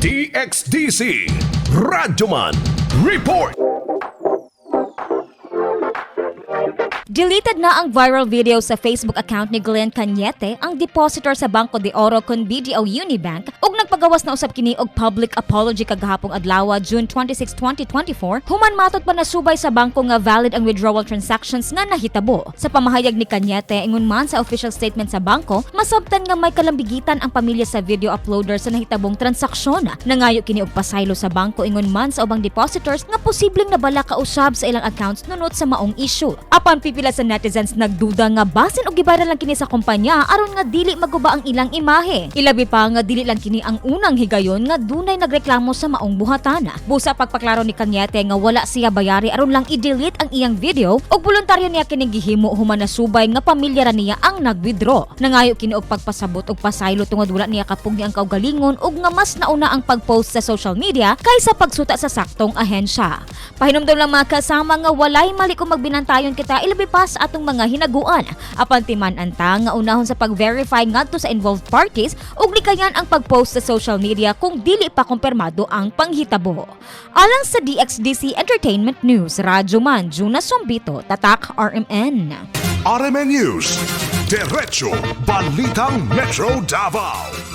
DXDC Radyoman Report. Deleted na ang viral video sa Facebook account ni Glenn Cañete, ang depositor sa Banco de Oro kon BDO Unibank, ug nagpagawas na usab kini og public apology kagahapong adlaw, June 26, 2024, human matod pa nasubay sa bangko nga valid ang withdrawal transactions nga nahitabo. Sa pamahayag ni Cañete, ingon man sa official statement sa bangko, masabtan nga may kalambigitan ang pamilya sa video uploader sa nahitabong transaksyon. Nangayo kini og pasaylo sa bangko ingon man sa ubang depositors nga posibleng nabala kausab sa ilang accounts nunot sa maong issue. Apan pipila sa netizens nagduda nga basin og gibaran lang kini sa kumpanya aron nga dili maguba ang ilang imahe. Ilabi pa nga dili lang kini ang unang higayon nga dunay nagreklamo sa maong buhatan. Busa pagpaklaro ni Cañete nga wala siya bayari aron lang i-delete ang iyang video ug voluntaryo niya kini gihimo human nasubay nga pamilya ra niya ang nag-withdraw. Nangayo kini og pagpasabot og pasaylo tungod wala niya kapugni ang kaugalingon ug nga mas nauna ang pag-post sa social media kaysa pagsuta sa saktong ahensya. Pahinumdom lang, mga kasama, nga walay mali kung magbinantayon kita, ilabi pa sa atong mga hinaguan. Apan timan-an ta nga unahon sa pag-verify ngadto sa involved parties ug likayan ang pag-post sa social media kung dili pa kumpirmado ang panghitabo. Alang sa DXDC Entertainment News, Radyo Man, Juna Sombito, Tatak RMN. RMN News. Diretso Balitang Metro Davao.